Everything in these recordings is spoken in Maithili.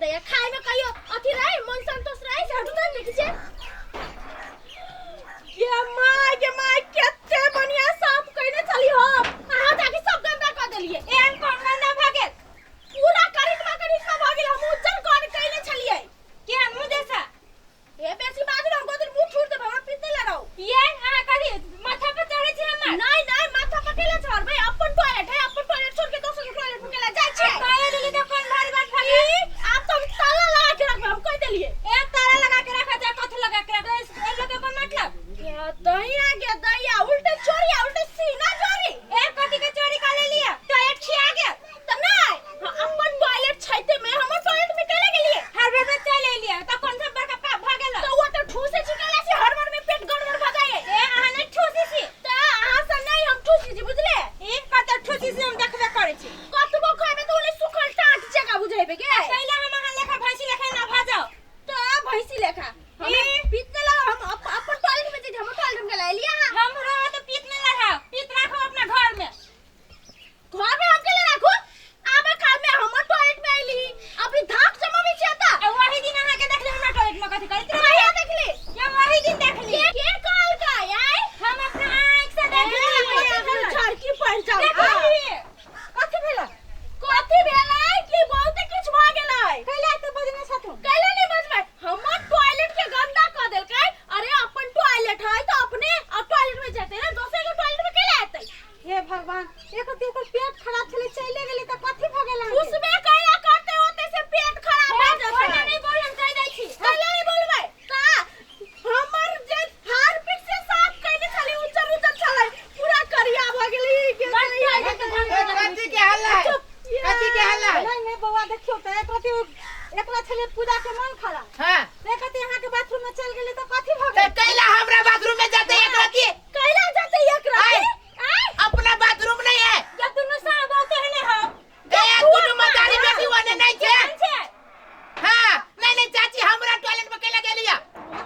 दैया खाय में कहियो अथी रहे मन संतोष रहे से हटू त देखि छै ये माय के माय केते बढ़िया साफ कइने चली हो अहाँ जाके सब गंदा कर देलिए एहन कोन गंदा भऽ गेल पूरा करिश्मा करिश्मा भऽ गेल हम उज्जर कर कइने छलिए केहन मुँह जैसा ए बेसी बाजू हम गोदर मुंह ठूर देब हमरा पीते लड़ाओ ये अहाँ कथी माथा पर चढ़ै छी हमर नहीं नहीं माथा पर केला चढ़बै अपन टॉयलेट है अपन टॉयलेट छोड़ के दोसर के टॉयलेट में केला जाइ छै कहे लेली तऽ कोन भारी बात भऽ गेल ई, आब तो हम ताला लगा के रखबै हम कह देलिए ए ताला लगा के रखा जा कथी लगा के रखा ए लोग के कोन मतलब ये दहिया के दहिया उल्टे चोरिया उल्टे सीना चोरी ए कथी के चोरी कर लेलिए टॉयलेट खिया गेल त नहीं हाँ, अपन टॉयलेट छैते में हमर टॉयलेट में केला गेलिए हर बेर में चल एलिए तऽ कोन सा बड़का पाप भऽ गेल तो वो तो ठूसे छी केला से हर बार में पेट गड़बड़ भ जाए ए अहाँ नहि ठूसी छी त अहाँ से नहीं हम ठूसी छी बुझले ई कतऽ ठूसी छी हम देखबे करै छी कतबो खैबे त ओले सुखल टाट जगह बुझेबे के कैला हम अहाँ लेखा भैंसी लेखा ना भऽ जाओ तो भैंसी लेखा हम ई? पीत लगा हम अपन टॉयलेट में जइते हम टॉयलेट में गेला एलिया हमरो तऽ पीत नहि लड़ाओ पीत राखो अपना घर में घर में हम केले राखू आबे काल में हमर टॉयलेट में आइली अभी धाक जमावे छी आता आ वही दिन अहाँ के देखली हमरा टॉयलेट में कथी करैत रहे कहिया देखली या वही दिन देखली के कहल का आय हम अपना आँख से देखली झड़की पड़ जाओ देखली कथी भेलै कथी भेलै कि बहुते किछु भऽ गेलै कैला तऽ बजने छथुन कैला नहीं बजबै हमर टॉयलेट के गंदा कऽ देलकै अरे अपन टॉयलेट है तो अपने अब टॉयलेट में जेतै ना दोसर के टॉयलेट में कैला एतै हे भगवान एक ओकर पेट खराब छलै चले गेलै तऽ कथी भऽ गेल अहाँके? उसबे कैला करते होते से पेट खराब भऽ जेतै ओना नहि बोल हम कहि दै छी कैला नहीं बोलबै का हमर जे हार्पिक से साफ कैले छलै उज्जर उज्जर छलै पूरा करिया भऽ गेलै ए, कथी के हल्ला है कथी के हल्ला है नहीं नहीं बौआ देखियौ तऽ एक रति एकरा छलै पूजा के मन खराब हां एक रति अहाँके बाथरूम में चलि गेलै तऽ कथी भऽ त गेल कैला हमरा बाथरूम में जाते एक रति कैला जाते एक आय। राती आय अपना बाथरूम नहीं है या दुनू साँझ बहुते हेने हो ए दुनू मदारी बेटी ओने नहीं छे केहन छै हां नहीं नहीं चाची हमरा टॉयलेट में कैला गेलिया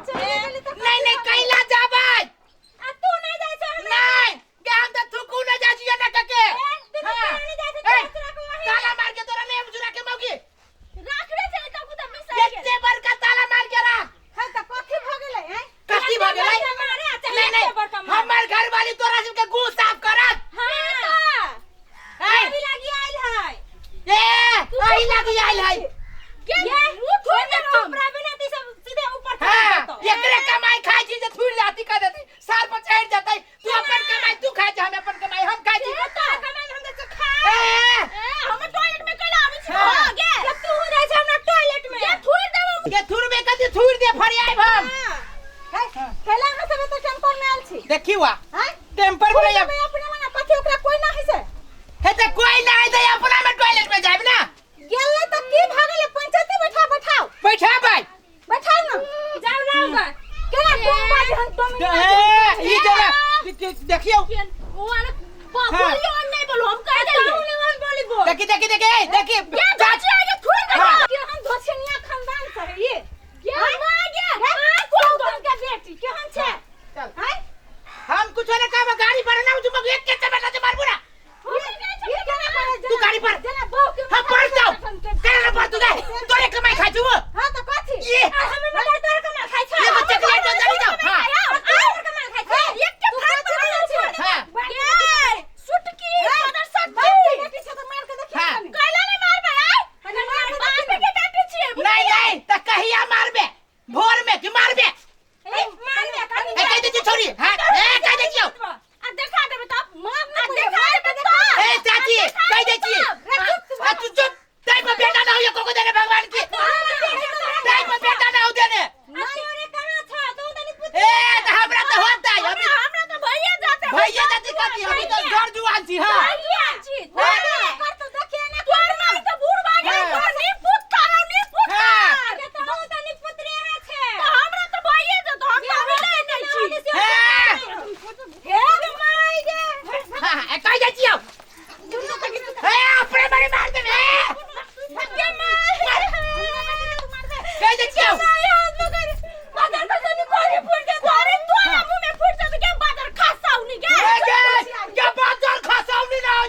चलि गेलै तऽ नहीं नहीं कैला जाबै आ तू नहीं जाइ छै हमरा नहीं गे हम त थुकू न जा छियै ना कके ए, दुनू हाँ। प्राणी जाइ छै ए, चोरा चोरा के वही ताला मार के तोरा नहीं चुरा के मौगी राखने छै तब तऽ मिसर गेल एते बड़का ताला मार के रख है तऽ कथी भऽ गेलै हैं कथी भऽ गेलै मारे आ चाहे नहीं एते बड़का नहीं मारे। हमर घर वाली तोरा सबके गू साफ करत हाँ ए अभी लागी आयल है ए अही लागी आयल है के ये मुंह थोड़े थोड़ दे चुप रहबे ना ती सब सीधे ऊपर चढ़ हाँ जेतौ। एकरे कमाई खाई छी जे थूर जाती कर देती साल पर चढ़ जतै तू अपन कमाई तू खाई छी हम अपन कमाई हम खाई छी ए, तोरा कमाई हम तऽ खा ए ए हमर टॉयलेट में कैला आबै छी हाँ। हो गे जब तू जाइ छै हमरा टॉयलेट में के थोड़ देब के थूर में कथी थूर दे फरियाब हम है कैला अहाँ सब एतऽ टेम्पर में आयल छी देखी वा हैं टेम्पर कोई बोले में अपने मना कथी ओकरा कोई ना है से हे ते कोई ना है ते अपना में टॉयलेट में जाब ना गेलै तऽ की भऽ गेलै पंचायती बैठा बैठाओ बैठा भाई बैठाओ ना जाओ लाओ गा केना तुम बाज हम तुम ए ई जना देखियो के ओ आने हाँ। बोलियो नहीं बोलो हम कह देलिए बोली बोल देखी देखी देखी ए, देखी के चाची आगे थोड़ दे हाँ। के हम धोछनिया खानदान से है ये के मां गे हां कोन कोन के बेटी केहन छै चल हैं हम कुछ ना काम गाड़ी पर ना उजु एक के चबे ना मारबू ना ये केना करे तू गाड़ी पर जेना बहू के हम पड़ जाओ करे ना पड़ तू गए तोरे कमाई खा जुओ हां तो कथी ये आ हमें मगर तोर कमाई खाइ छै ये बच्चा के लाइट चली जाओ हां तोर कमाई खाइ छै एक के फाड़ पर हां के सुटकी मदरसा बाप के बेटी छै तऽ मार के देखिए हाँ। कनी। कैला नहीं मारबे आय कनी मार के बाप देखिए के बेटी छियै नहीं नहीं त कहिया मारबे भोर में कि मारबे ए मार दे कनी ए कह दे छी छोरी हां ए कह दे छियो आ देखा देबे तब मार आ ना देखा देबे तब ए चाची कह दे छी आ तू चुप ताई पर बेटा ना हो को देने भगवान की ताई पर बेटा ना हो देने तोरे कहां छ तू तनी पुत ए त हमरा त होता है अभी हमरा त भैया जाते भैया जाती कथी अभी तो घर जुआन छी हां भैया छी कर तो देखिए ना तोर माई त बूढ़ भा गेल हाँ। तोर नी पुत तारो नी पुत हाँ। के तू तनी पुत्री है छे त हमरा त भैया जात हम त अभी नहीं नहीं छी हां हे माई गे हां ए कह दे छियो ए अपने बड़े मार देबे के माई कह दे छियो माई हाथ मगर बादर खसानी कोरी फूट जात अरे तोरा मुंह में फूट जात के बादर खसाउनी के ए गे के बाजार खसावनी ना हो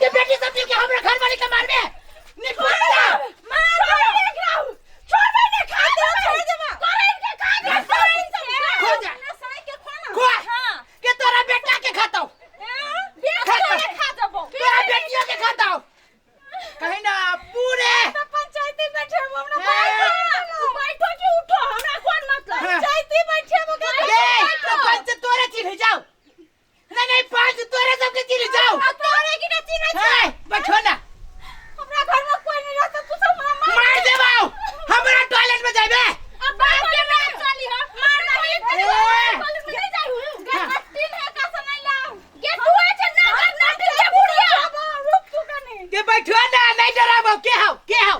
के बेटी सब मिलके हमरा घर वाली के मारबे निपुत्ता। मार छोड़बे नहीं, खा दे, छोड़ देबा करेन के खा दे। खो जा। खो। के तोरा बेटा के खाताऊ, खा जबो। तोरा बेटियों के खाताऊ कहीं ना पूरे। पंचायती बैठे हम हमरा। तू बैठो कि उठो, हमरा कोन मतलब? हाँ। पंचायती बैठे हम। ए तो पंच तोरे चिन्ह जाओ। नहीं नहीं, पंच तोरे सबके चिन्ह जाओ। तोरे की ना चिन्ह। ए बैठो ना। हमरा घर में कोई नहीं रहता, तू सब हमरा मार मार देबाऊ, हमरा टॉयलेट में जाबे। अब बाप के नाम चली हम मार नहीं। ए! टॉयलेट में नहीं जाई हूं। हाँ। तीन है का समय लाओ। ये तू है जे ना कर ना के बुढ़िया। रुक तू कनी। के बैठो ना, नहीं डराबो। के हौ, के हौ,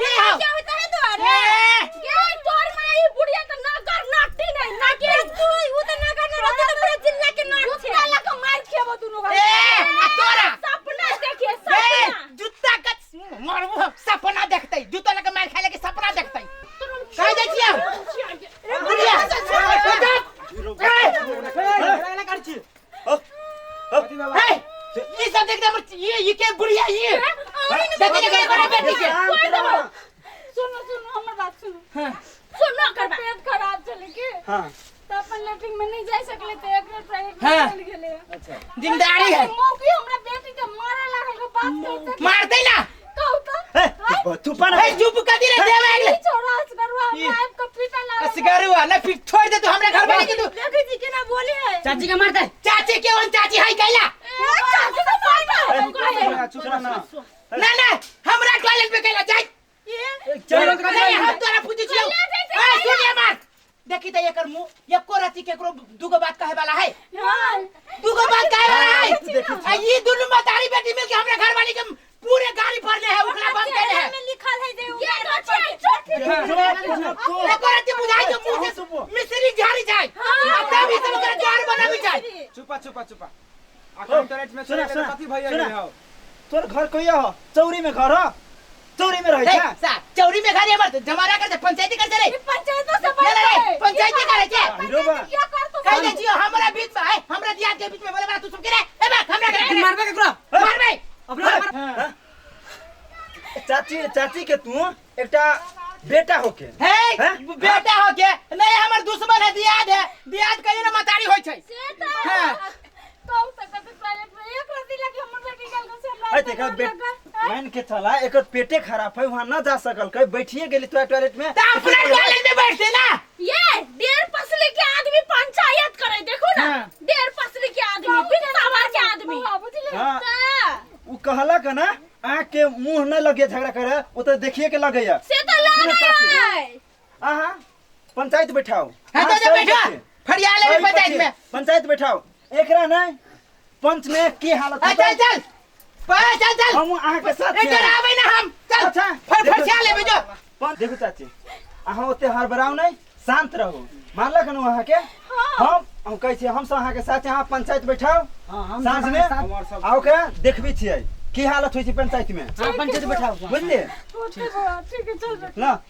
के हौ? क्या होता है तुम्हारे? ए ये तोर माई बुढ़िया त ना कर नाटी नहीं ना के तू उ त ना करने रहते त पूरा जिल्ला के नाट छे। जूता लगा मार खेबो दुनु। ए आ तोरा सपना देखिए ए सपना। जूता का मारबो, सपना देखतै, जूता लगा मार खाए लगे सपना देखतै। कहि जाइ छियै बुढ़िया। ए ये सब देख हमर ये के बुढ़िया ये देखै के बड़ा बेटी के। सुनो सुनो, हमर बात सुनो। हां। सुनो करबा। पेट खराब चले के हाँ। त अपन लेट्रिन में नहीं जा सकले त एक प्राइवेट हाँ। में चल गेले। अच्छा। जिम्मेदारी है। मौकी हमरा बेटी के मारे लागल के बात करते। मारतै ना। कहू त। ए चुप ना। ए चुप कर दी रे देवे अगले। छोरा असगरुआ हमरा आबि के पीटा लागल। असगरुआ ना फिर छोड़ दे तू हमरा घर वाले के तू। देखै छी केना बोले है। चाची के मारते। चाची के ओन चाची है कैला। चाची त पाइपा। चुप ना। ना ना, हमरा टॉयलेट में कैला जाई। चल। नहीं, हम तोरा पूछै छियौ। ए सुनिए मार देखी त एकर मुंह एको रति केकरो दुगो बात कहे वाला है? दुगो बात कहे वाला है? आ ई दुनु मतारी बेटी मिलके हमरा घर वाली के पूरे गाड़ी भरले है, उखला बंद केले है। में लिखल है जे उ ये तो छै। एको रति बुझाई जो मुंह से मिश्री झाड़ी जाए आ तब ई सब ओकरा द्वार बनाबी जाए। चुपा चुपा चुपा, अखन टॉयलेट में सुना, चले सुना, कथी भइया सुना। गेल हौ? तोर घर कहिया हो? चौरी में घर हो? चौरी में रहै ए छ? सा चौरी में घर हमर जमाना कर दे, पंचायती कर दे रे। पंचायत से नहीं नहीं, पंचायती करे छे। हीरो बा। क्या कर तू? कह दे छियो हमरा बीच में है, हमरा दियाद के बीच में बोले बा तू सब के रे। ए बा हमरा के मारबे केकरो? मारबे। अपना मार। चाची, चाची के तू एकटा बेटा होके हे हैं? बेटा हो के नहीं, हमर दुश्मन है, दियाद है। दियाद कहियो ना मतारी होय छै। से त हाँ। कहू त कते टॉयलेट में एक रति लगे हमर बेटी गेल के से अरे देखा बे मान के चला, एकर पेटे खराब है, वहां न जा सकल कहीं, बैठिए गेली तो टॉयलेट में। त अपना टॉयलेट में बैठते ना। ये डेढ़ पसली के आदमी पंचायत करे, देखो ना। हाँ। डेढ़ पसली के आदमी, बिस्तावा के आदमी। बुझले? हाँ। ता, उ कहलक ना आँख के मुंह न लगे झगड़ा करे, ओ तो देखिए के लगैया। से तो लगे है। आहा पंचायत बैठाओ। हां तो जा बैठो, फरिया ले पंचायत में। पंचायत बैठाओ एकरा नहीं, पंच में की हालत आ, चल चल चल चल। हम अहाँ के साथ ए डराबै ना हम, चल। अच्छा। फर फरिया लेबै जो। देखो चाची, अहाँ ओते हड़बड़ाउ नहीं, शांत रहू। मानलक न अहाँ के? हम कहै छियै, हम सब अहाँ के साथ अहाँ पंचायत बैठाओ। हां, हम साँझ में हमर सब आओ के देखबी छियै की हालत होइ छै पंचायत में। हां, पंचायत बैठाओ। बुझलियै ठीक है, चल। ना?